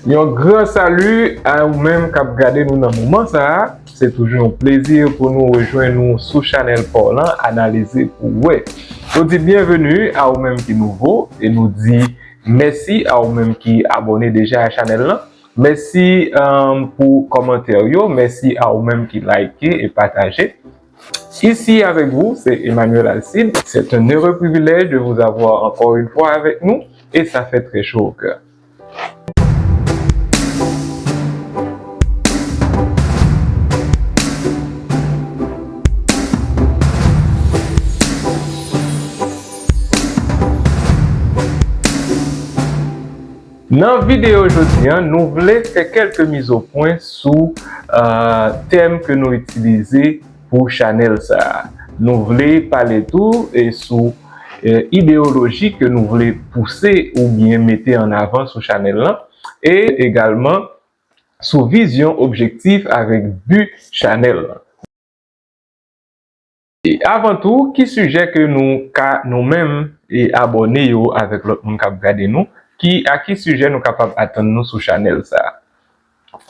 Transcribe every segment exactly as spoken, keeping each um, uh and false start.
Yon gran sali a ou menm k ap gade nou nan moman sa a. Se toujou yon plezi pou nou rejwenn nou sou chanèl pa w lan, Analize pou w wè. Nou di byenveni a ou menm ki nouvo e nou di mèsi a ou menm ki abòne deja a chanèl lan. Mèsi, um, pou kòmantè yo. Mèsi a ou menm ki like e pataje. Ici avec vous, c'est Emmanuel Alcide. C'est un heureux privilège de vous avoir encore une fois avec nous et ça fait très chaud au cœur. Nan videyo jodi a, nou vle fè kèlke mizopwen sou, euh, tèm ke nou itilize pou chanèl sa a. Nou vle pale tou e sou, eh, ideyoloji ke nou vle pouse oubyen mete an avan sou chanèl lan, e egalman sou vizyon, objektif avèk bi chanèl lan. E avan tou, ki sijè ke nou ka, nou menm, e abòne yo avèk lòt moun k ap gade nou, ki, a ki sijè nou kapab atann nou sou chanèl sa a?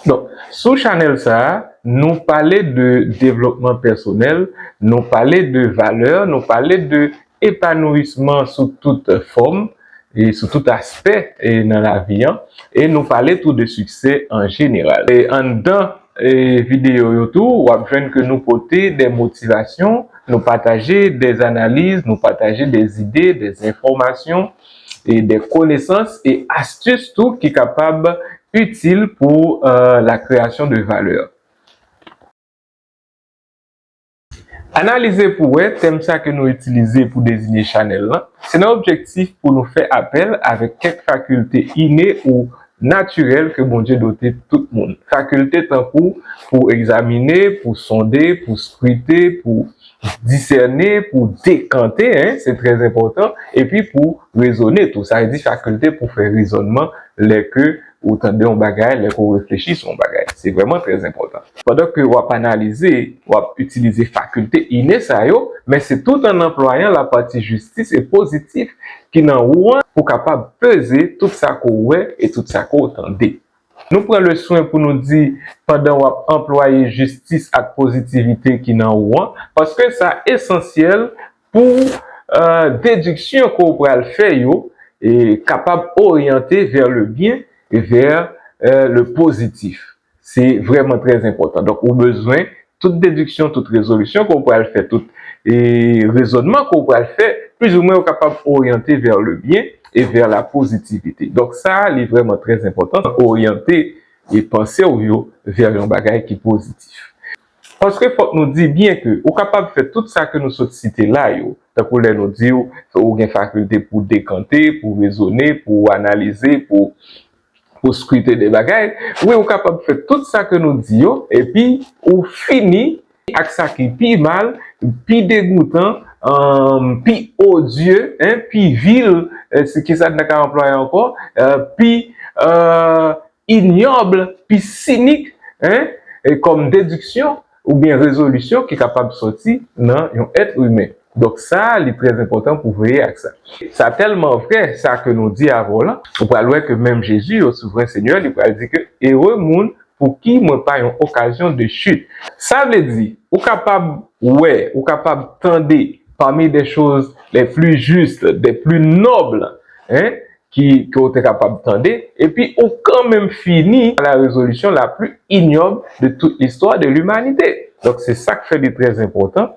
Donk, sou chanèl sa a, nou pale de devlopman pèsonèl, nou pale de valè, nou pale de epanouyisman sou tout fòm e sou tout aspè e nan lavi an, e nou pale tou de siksè an jeneral. E anndan, e videyo yo tou, w ap jwenn ke nou pote de motivasyon, nou pataje de analiz, nou pataje de ide, de enfòmasyon e de konesans e astis tou ki kapab itil pou, euh, la création de valeur. Analize pou w wè, tèm sa ke nou itilize pou deziye chanèl lan, se nan objektif pou nou fè apèl avèk kèk fakilte ine ou natirèl ke Bondye dote tout moun. Fakilte tankou pou egzamine, pou sonde, pou skrite, pou disène, pou dekante, en, se trè enpòtan, epi pou rezone tou. Sa vle di fakilte pou fè rezònman lè ke ou tande yon bagay, lè ke w reflechi sou yon bagay. Se vrèman trè enpòtan. Pandan ke w ap analize, w ap itilize fakilte ine sa yo, men se tout an anplwayan lapati jistis e pozitif ki nan ou an pou kapab peze tout sa ke w wè e tout sa ke w tande. Nou pran le swen pou nou di, pandan w ap anplwaye jistis ak pozitivite ki nan ou an, paske sa esansyèl pou, euh, dediksyon ke w pral fè yo, e kapab oryante vers le bien et vers, euh, le positif. Se vrèman trè enpòtan. Donk, ou bezwen tout dediksyon, tout rezolisyon ke w pral fè, tout, e rezònman ke w pral fè, plizoumwen yo kapab oryante vers le bien et vers la positivité. Donk, sa, li vrèman trè enpòtan, oryante e panse w yo vers yon bagay ki pozitif. Paske fòk nou di byen ke ou kapab fè tout sa ke nou sot site la yo, tankou lè nou di w, ou gen fakilte pou dekante, pou rezone, pou analize, pou, pou skrite de bagay. Wi, ou kapab fè tout sa ke nou di yo, epi ou fini ak sa ki pi mal, pi degoutan, um, pi odye, en, pi vil, eh, se ki sa n ta ka anplwaye ankò, eh, pi, eh, inyòb, pi sinik, en, e kòm dediksyon oubyen rezolisyon ki kapab sòti nan yon èt imen. Donk sa, li trè enpòtan pou veye ak sa. Sa tèlman vrè, sa ke nou di avè w lan, ou pral wè ke menm Jezi, le souvren Senyè, li pral di ke, ere moun pou ki mwen pa yon okazyon de chit. Sa vle di, ou kapab wè, ou kapab tande, parmi des choses les plus justes, des plus nobles, en, ki, ke w te kapab tande, epi ou kanmenm fini la résolution la plus ignoble de toute l'histoire de l'humanité. Donk, se sa k fè li trè enpòtan.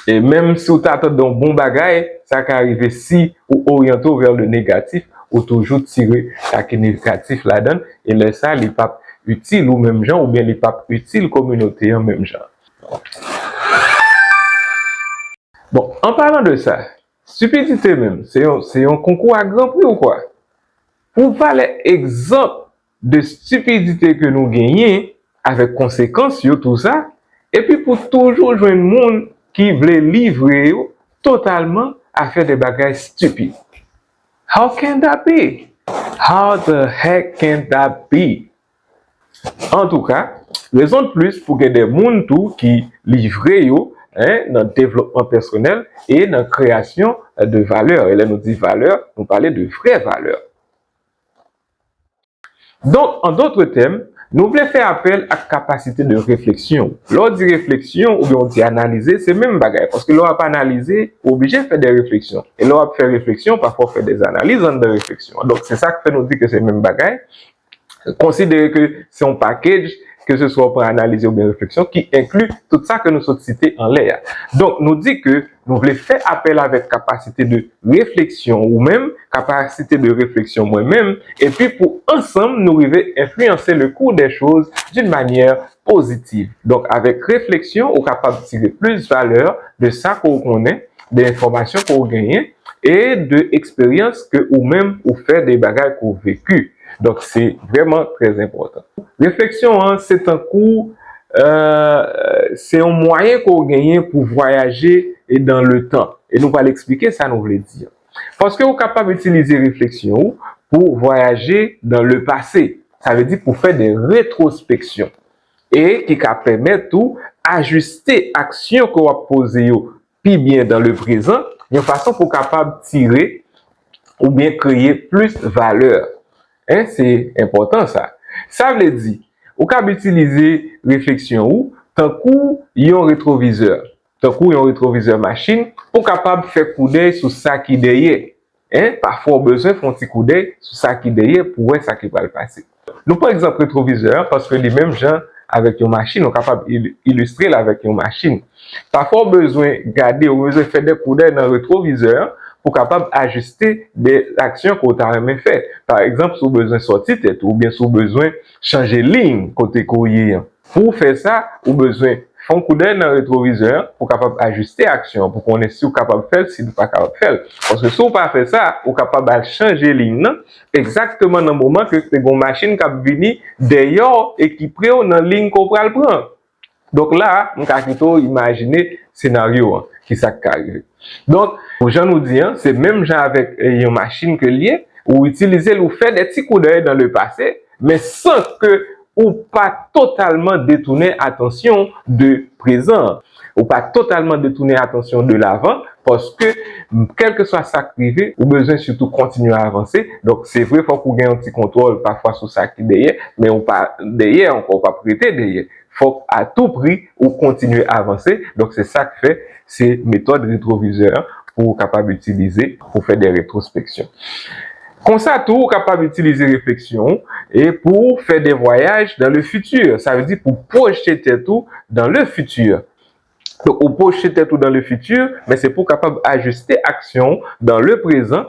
E menm si w ta tande yon bon bagay, sa ka rive si ou oryante w vers le négatif, ou toujou tire sa ki negatif ladan l, e lè sa, li p ap itil ou menm jan, oubyen li p ap itil kominote an menm jan. Bon, an palan de sa, stipidite menm, se yon, se yon konkou a gran pri ou kwa? Pou valè egzanp de stipidite ke nou genyen, avèk konsekans yo, tou sa, epi pou toujou jwenn moun ki vle livre yo totalman a fè de bagay stipid. How can that be? How the heck can that be? Antouka, rezon de plis pou gen de moun tou ki livre yo, en, nan devlopman pèsonèl e nan kreyasyon de valè. E lè nou di valè, nou pale de vrè valè. Donk, an dòt tèm, nou vle fè apèl ak kapasite de refleksyon. Lè w di refleksyon oubyen w di analize, se menm bagay. Paske lè w ap analize, ou oblije fè de refleksyon. E lè w ap fè refleksyon, pafwa w fè de analiz anndan refleksyon an. Donk, se sa k fè nou di ke se menm bagay. Konsidere ke se yon package, ke se swa w pran analize oubyen refleksyon, ki enkli tout sa ke nou sot site anlè a. Donk, nou di ke nou vle fè apèl avèk kapasite de refleksyon ou menm, kapasite de refleksyon mwen menm, epi pou ansanm nou rive enfliyanse le cours des choses d'une manière positive. Donk, avèk refleksyon, ou kapab tire plis valè de sa ke w konnen, de enfòmasyon ke w genyen, e de eksperyans ke ou menm ou fè, de bagay ke w veki. Donk, se vrèman trè enpòtan. Refleksyon an, se tankou, euh, se yon mwayen ke w genyen pou vwayaje e dan le tan. E nou pral eksplike sa nou vle di an. Paske ou kapab itilize refleksyon ou pou vwayaje dan le pase. Sa vle di pou fè de retwospeksyon. E ki ka pèmèt ou ajiste aksyon ke w ap poze yo pi byen dan le prezan, yon fason pou w kapab tire oubyen kreye plis valè. Hein, se enpòtan sa. Sa vle di, ou kab itilize refleksyon ou tankou yon retwovizè, tankou yon retwovizè machin, pou w kapab fè koudèy sou sa ki dèyè. Hein, pafwa w bezwen fè yon ti koudèy sou sa ki dèyè pou wè sa ki pral pase. Nou pran egzanp retwovizè an, paske li menm jan avèk yon machin, ou kapab il-, ilistre l avèk yon machin. Pafwa w bezwen gade, ou bezwen fè de koudèy nan retwovizè an pou w kapab ajiste de aksyon ke w ta renmen fè. Pa egzanp, si w bezwen sòti tèt ou, oubyen si w bezwen chanje liy kote ke w ye an. Pou w fè sa, ou bezwen fè yon koudèy nan retwovizè an pou w kapab ajiste aksyon an, pou konnen si w kapab fè l, si w pa kapab fè l. Paske si w pa fè sa, ou kapab al chanje liy nan, egzakteman nan moman ke te gen yon machin k ap vini dèyè w e ki pre w nan liy ke w pral pran. Donk la, m ka kite w imajine senaryo an, ki sa k ka rive. Donk, jan nou di an, se menm jan avèk, eh, yon machin ke l ye, ou itilize l, ou fè de ti koudèy dan le pase, men san ke ou pa totalman detounen atansyon de prezan an. Ou pa totalman detounen atansyon de lavan, paske, kèlkeswa sa k rive, ou bezwen sitou kontinye avanse. Donk, se vre, fòk ou gen yon ti kontwòl pafwa sou sa ki dèyè, men ou pa dèyè ankò, ou p ap rete dèyè. Fòk a tou pri ou kontinye avanse. Donk, se sa k fè se metòd retwovizè an pou w kapab itilize pou fè de retwospeksyon. Konsa tou, ou kapab itilize refleksyon ou e pou w fè de vwayaj dans le futur. Sa vle di pou w pwojte tèt ou dans le futur. Donk, ou pwojte tèt ou dans le futur, men se pou w kapab ajiste aksyon ou dans le présent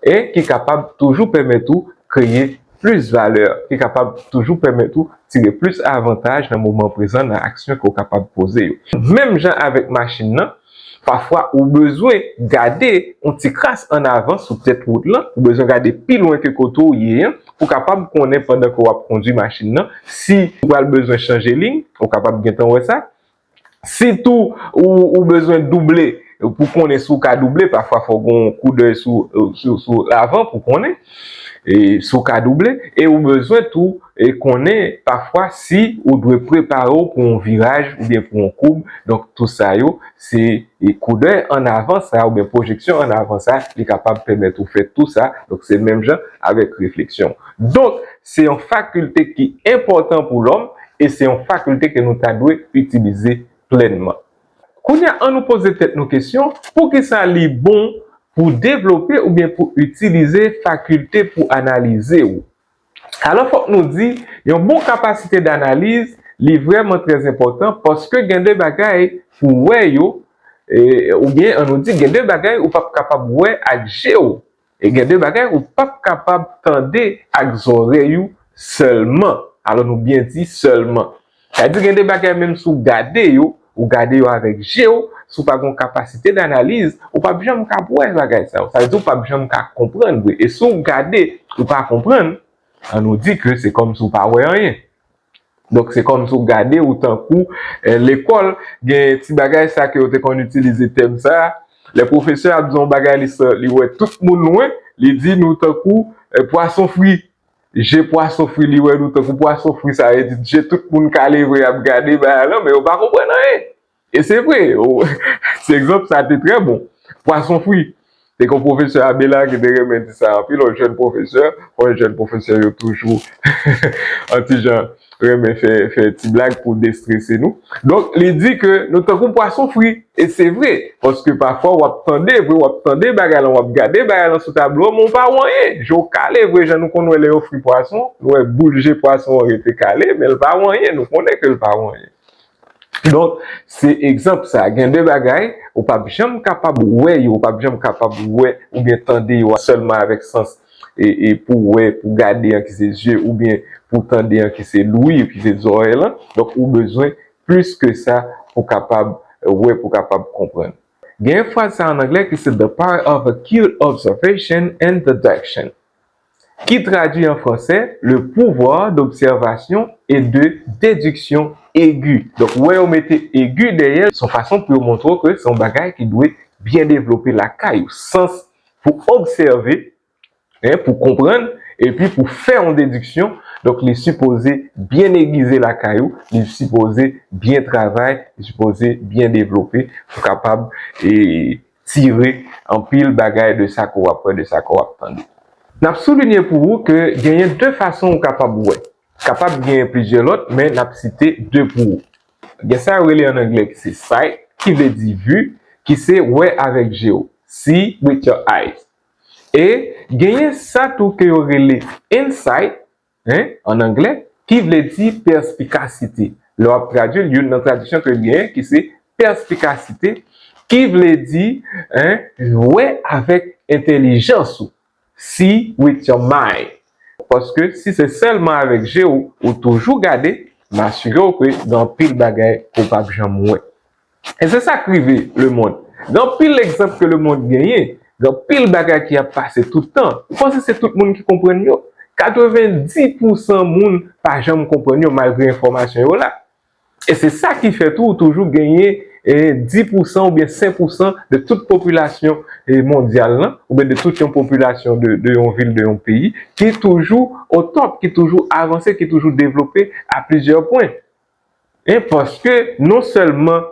e ki kapab toujou pèmèt ou kreye plis valè, ki kapab toujou pèmèt ou tire plis avantaj nan moman prezan, nan aksyon ke w kapab poze yo. Menm jan avèk machin nan, pafwa ou bezwen gade yon ti kras an avan sou tèt wout lan, ou bezwen gade pi lwen ke kote w ye an, pou w kapab konnen pandan ke w ap kondwi machin nan, si ou pral bezwen chanje liy, ou kapab gentan wè sa. Si tou ou, ou bezwen double, pou konnen si w ka double, pafwa fò w gen yon koudèy sou, sou, sou lavan pou konnen, e, si w ka double, e ou bezwen tou, e, konnen pafwa si ou dwe prepare w pou yon viraj oubyen pou yon koub. Donk, tou sa yo, se, e, koudèy an avan sa, oubyen pwojeksyon an avan sa, li kapab pèmèt ou fè tou sa. Donk, se menm jan avèk refleksyon. Donk, se yon fakilte ki enpòtan pou lòm, e se yon fakilte ke nou ta dwe itilize plènman. Kounye a, ann nou poze tèt nou kesyon, poukisa li bon pou devlope oubyen pou itilize fakilte pou analize w? Alò, fòk nou di, yon bon kapasite danaliz, li vrèman trè enpòtan, paske gen de bagay pou wè yo, e, oubyen, ann nou di, gen de bagay ou p ap kapab wè ak je w. E gen de bagay ou p ap kapab tande ak zòrèy ou sèlman. Alò, nou byen di sèlman. Sa di gen de bagay, menm si w gade yo, ou gade yo avèk je w, si w pa gen yon kapasite danaliz, ou p ap janm ka wè bagay sa yo. Sa vle di ou p ap janm ka konprann vre. E si w gade, ou pa konprann, ann nou di ke se kòmsi w pa wè anyen. Donk, se kòmsi w gade, ou tankou, eh, lekòl, gen ti bagay sa ke yo te konn itilize tèm sa. Lè pwofesè ap di yon bagay, li sa, li wè tout moun lwen, li di nou tankou, eh, pwason fri. Je pwason fri, li wè nou tankou pwason fri, sa vle di je tout moun kale vre, y ap gade bagay lan, men yo pa konprann anyen. E se vre, o, ti egzanp sa te trè bon. Pwason fri. Te gen yon pwofesè Abela ki te renmen di sa anpil, yon jèn pwofesè, yon jèn pwofesè yo toujou yon ti jan renmen fè, fè ti blag pou destrese nou. Donk, li di ke nou tankou pwason fri. E se vre, paske pafwa w ap tande, vre, w ap tande bagay lan, w ap gade bagay lan sou tablo, men w pa wè anyen. Je w kale, vre, jan nou konn wè lè yo fri pwason, nou wè boul je pwason an rete kale, men l pa wè anyen, nou konnen ke l pa wè anyen. Donk, se egzanp sa. Gen de bagay, ou p ap janm kapab wè yo, ou p ap janm kapab wè oubyen tande yo sèlman avèk sans e, e pou wè, pou gade an ki se zye, oubyen pou tande an ki se lwi, ki se zòrèy lan. Donk, ou bezwen plis ke sa pou kapab wè, pou kapab konprann. Gen fraz sa an anglè ki se the power of acute observation and deduction, ki tradui an fransè, le pouvoir d'observation et de déduction aigu. Donk, wè yo mete aigu dèyè, se yon fason pou yo montre w ke se yon bagay ki dwe byen devlope lakay ou. Sans pou obsève, en, pou konprann, epi pou fè yon dediksyon. Donk, li sipoze byen egize lakay ou, li sipoze byen travay, li sipoze byen devlope pou kapab e, tire anpil bagay de sa ke w ap wè, de sa ke w ap tande. N ap soulinye pou ou ke genyen de fason ou kapab wè. Kapab genyen plizyè lòt, men n ap site de pou ou. Gen sa yo rele an anglè ki se sight, ki vle di vue, ki se wè avèk je w. See with your eyes. E genyen sa tou ke yo rele insight, en, an anglè, ki vle di pèspikasite. Lè w ap tradui l, youn nan tradiksyon ke l genyen, ki se pèspikasite, ki vle di, en, wè avèk entèlijans ou. See with your mind. Paske si se sèlman avèk je w, ou toujou gade, m asire w ke gen anpil bagay ke w p ap janm wè. E se sa k rive lemonn. Gen anpil egzanp ke lemonn genyen, gen anpil bagay ki ap pase tout tan. Ou panse se tout moun ki konprann yo? Katrevenndis pousan moun pa janm konprann yo malgre enfòmasyon yo la. E se sa ki fè tou ou toujou genyen e, dis pousan oubyen senk pousan de tout popilasyon e, mondyal lan, oubyen de tout yon popilasyon de, de yon vil, de yon peyi, ki toujou o top, ki toujou avanse, ki toujou devlope a plizyè pwen. E paske non sèlman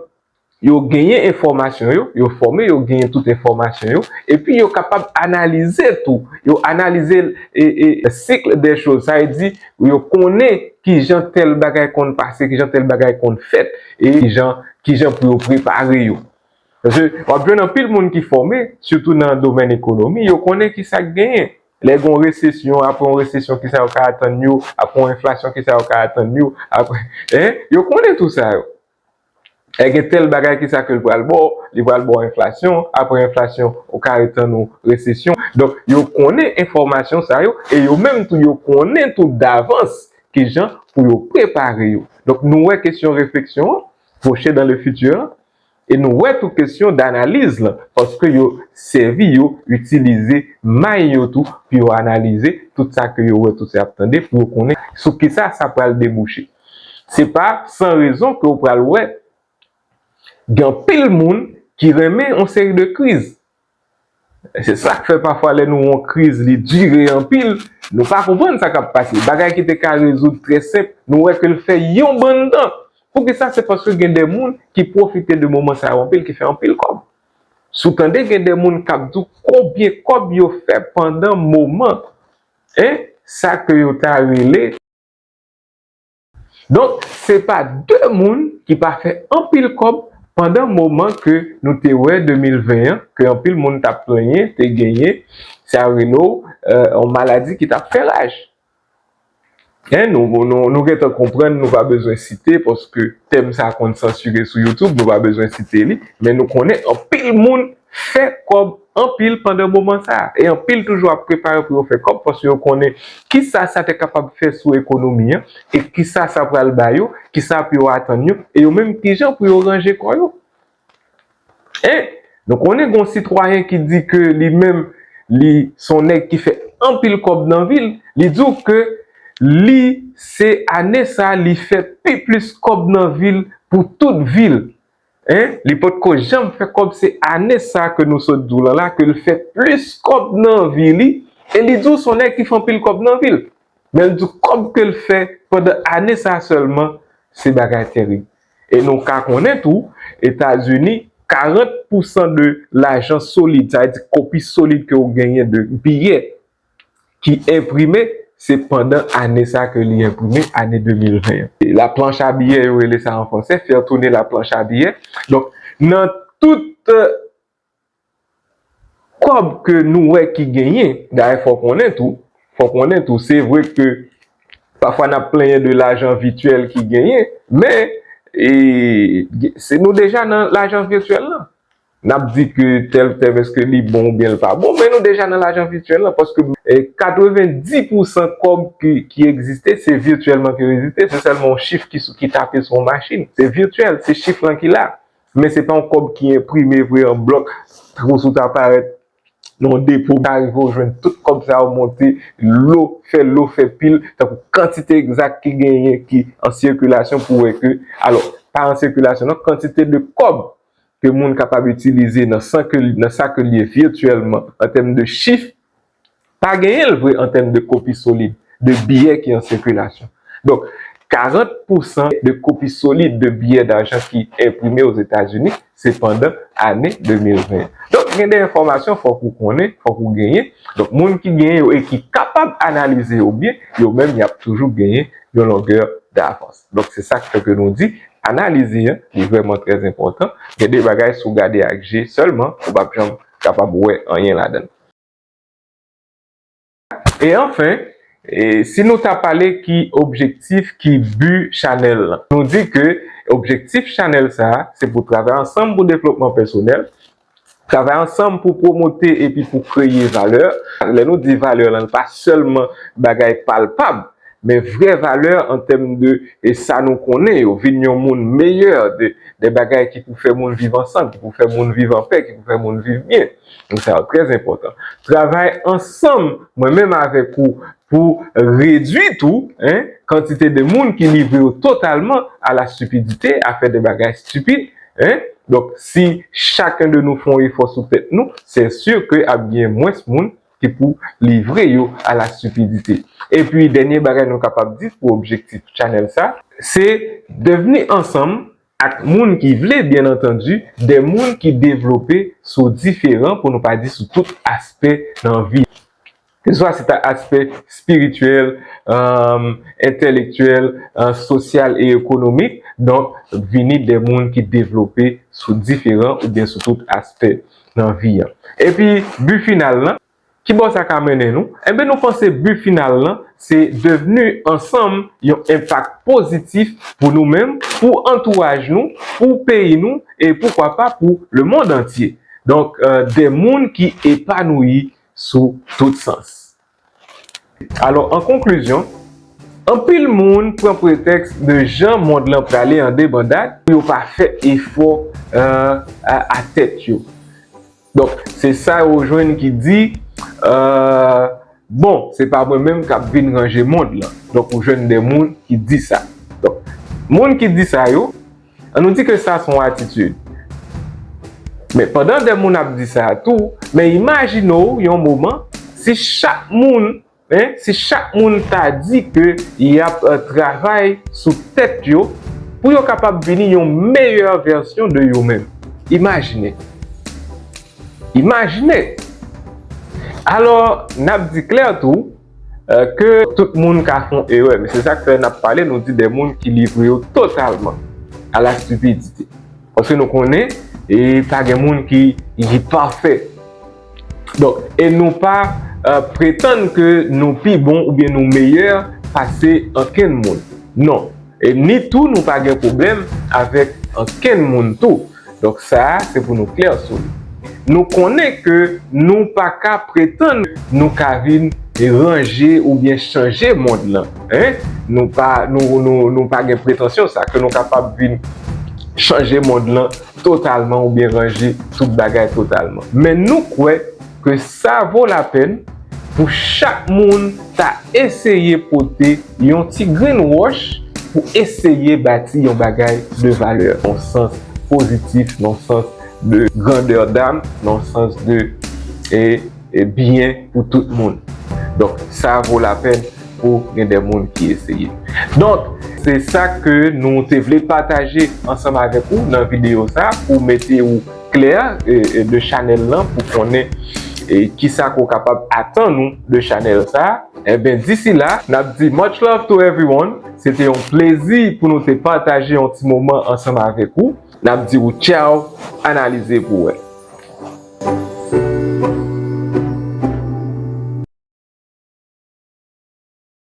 yo genyen enfòmasyon yo, yo fòme, yo genyen tout enfòmasyon yo, epi yo kapab analize tou. Yo analize e, e, cycle des choses, sa vle di yo konnen kijan tèl bagay konn pase, kijan tèl bagay konn fèt, e kijan, kijan pou yo prepare yo. Paske w ap jwenn anpil moun ki fòme, sitou nan domèn ekonomi, yo konnen kisa k genyen. Lè gen yon resesyon, apre yon resesyon, kisa yo ka atann yo, apre yon enflasyon, kisa yo ka atann yo, apre, en, yo konnen tou sa yo. E gen tèl bagay kisa ke l pral ba w, li pral ba w enflasyon, apre enflasyon, ou ka atann yon resesyon. Donk, yo konnen enfòmasyon sa yo, e yo menm tou, yo konnen tou davans kijan pou yo prepare yo. Donk, nou wè kesyon refleksyon an, proche dans le futur an, e nou wè tou kesyon danaliz lan, paske yo sèvi, yo itilize may yo tou pou yo analize tout sa ke yo wè, tout sa y ap tande, pou yo konnen sou kisa sa pral debouche. Se pa san rezon ke w pral wè gen anpil moun ki renmen yon seri de kriz. Se sa k fè pafwa lè nou yon kriz li dire anpil, nou pa konprann sa k ap pase. Bagay ki te ka rezoud trè senp, nou wè ke l fè yon bann tan. Poukisa? Se paske gen de moun ki pwofite de moman sa yo anpil, ki fè anpil kòb. Si w tande gen de moun k ap di w konbyen kòb yo fè pandan moman, en, sa ke yo ta rele Donk, se pa de moun ki pa fè anpil kòb pandan moman ke nou te wè de mil ven an, ke anpil moun t ap plenyen, te genyen, sa yo rele w, e, yon maladi ki t ap fè raj. En, nou, nou, nou gentan konprann, nou pa bezwen site, paske tèm sa konn sansire sou YouTube, nou pa bezwen site li, men nou konnen anpil moun fè kòb anpil pandan moman sa a. E anpil toujou ap prepare pou yo fè kòb, paske yo konnen kisa sa te kapab fè sou ekonomi an, e kisa sa pral ba yo, kisa pou yo atann yo, e yo menm kijan pou yo ranje kò yo. En, nou konnen gen yon sitwayen ki di ke li menm, li se yon nèg ki fè anpil kòb nan vi l, li di w ke li, se ane sa, li fè pi plis kòb nan vi l pou tout vi l. En, li potko janm fè kòb, se ane sa ke nou sot di w lan la, ke l fè plis kòb nan vi li, e li di w se yon nèg ki fè anpil kòb nan vi l. Men l di w kòb ke l fè pandan ane sa sèlman, se bagay terib. E nou ka konnen tou, Etazini, karant pousan de lajan solid, sa vle di kopi solid ke w genyen de biyè ki enprime, se pandan ane sa ke li enprime, ane de mil ven an. E la planche à billets, yo rele sa an fransè, faire tourner la planche à billets. Donk, nan tout, euh, kòb ke nou wè ki genyen, dayè fò konnen tou, fò konnen tou, se vre ke pafwa n ap plenyen de lajan vityèl ki genyen, men, e, se nou deja nan lajan vityèl lan. N ap di ke tèl tèm, èske li bon oubyen l pa bon, men nou deja nan lajan vityèl lan, paske, e, katrevenndis pousan kòb ki, ki egziste, se vityèlman ke yo egziste, se sèlman yon chif ki, sou, ki tape sou yon machin. Se vityèl, se chif lan ki la. Men se pa yon kòb ki enprime vre an blòk, twou sou ta parèt nan yon depo, ka rive w jwenn tout kòb sa yo monte, lo, fè lo, fè pil, tankou kantite egzak ki genyen ki an sikilasyon pou wè ke, alò, pa an sikilasyon, non, kantite de kòb ke moun kapab itilize nan sa ke, nan sa ke li ye vityèlman, an tèm de chif, pa genyen l vre an tèm de kopi solid, de biyè ki an sikilasyon. Donk, karant pousan de kopi solid de biyè dajan ki enprime Ozetazini, se pandan ane de mil ven. Donk, gen de enfòmasyon fòk ou konnen, fòk ou genyen. Donk, moun ki genyen yo e ki kapab analize yo byen, yo menm, y ap toujou genyen yon longè davans. Donk, se sa k fè ke nou di, analize an, li vrèman trè enpòtan. Gen de bagay, si w gade ak je sèlman, ou p ap janm kapab wè anyen ladan l. E anfen, e si nou ta pale ki objektif, ki bi chanèl lan, nou di ke objektif chanèl sa a, se pou travay ansanm pou devlopman pèsonèl, travay ansanm pou pwomote epi pou kreye valè. Lè nou di valè lan, pa sèlman bagay palpab, men vrè valè an tèm de, e sa nou konnen yo, vin yon moun meyè, de, de bagay ki pou fè moun viv ansanm, ki pou fè moun viv anpè, ki pou fè moun viv byen. Donk, sa yo trè enpòtan. Travay ansanm, mwen menm avèk ou, pou redui tou, en, kantite de moun ki livre yo totalman à la stupidité, a fè de bagay stipid, en. Donk, si chaken de nou fè yon efò sou tèt nou, se si ke ap gen mwens moun ki pou livre yo à la stupidité. Epi, dènye bagay nou kapab di pou objektif chanèl sa, se devni ansanm ak moun ki vle, byen antandi, de moun ki devlope sou diferan, pou nou pa di sou tout aspè nan vi. Keseswa se ta aspè espirityèl, um, entèlektyèl, uh, sosyal e ekonomik. Donk, vini de moun ki devlope sou diferan oubyen sou tout aspè nan vi an. Epi, bi final lan, ki bò sa ka mennen nou? Enben, nou panse bi final lan, se devni ansanm yon enpak pozitif pou nou menm, pou antouraj nou, pou peyi nou, e poukwa pa pou le mond antye. Donk, euh, de moun ki epanouyi sou tout sans. Alò, an konklizyon, anpil moun pran pretèks de jan mond lan prale an debandad pou yo pa fè efò, euh, a, a tèt yo. Donk, se sa yo jwenn ki di, euh, bon, se pa mwen menm k ap vin ranje mond lan. Donk, ou jwenn de moun ki di sa. Donk, moun ki di sa yo, ann nou di ke sa se yon atitid. Men pandan de moun ap di sa tou, men imajine w yon moman, si chak moun, en, si chak moun ta di ke y ap, euh, travay sou tèt yo pou yo kapab vini yon meyè vèsyon de yo menm. Imajine. Imajine! Alò, n ap di klè tou, euh, ke tout moun ka fè yon erè, men se sa k fè n ap pale, nou di de moun ki livre yo totalman à la stupidité. Paske nou konnen, e pa gen moun ki, ki pafè. Donk, e nou pa, euh, pretann ke nou pi bon oubyen nou meyè pase ankenn moun. Non. E ni tou nou pa gen pwoblèm avèk ankenn moun tou. Donk sa a, se pou nou klè sou li. Nou konnen ke nou pa ka pretann nou ka vin ranje oubyen chanje mond lan, en? Nou pa, nou, nou, nou pa gen pretansyon sa, ke nou kapab vin chanje mond lan totalman oubyen ranje tout bagay totalman. Men nou kwè ke sa vo lapèn pou chak moun ta eseye pote yon ti grenn wòch pou eseye bati yon bagay de valè, nan sans pozitif, nan sans de grandè dam, nan sans de, e, e byen pou tout moun. Donk, sa vo lapèn pou gen de moun ki eseye. Donk, se sa ke nou te vle pataje ansanm avèk ou nan videyo sa, pou mete ou klè e, e, de chanèl lan pou konnen e, kisa ke w kapab atann ou de chanèl sa. Enben, d'ici là, n ap di much love to everyone. Se te yon plezi pou nou te pataje yon ti moman ansanm avèk ou. N ap di ou tchaw, analize pou wè.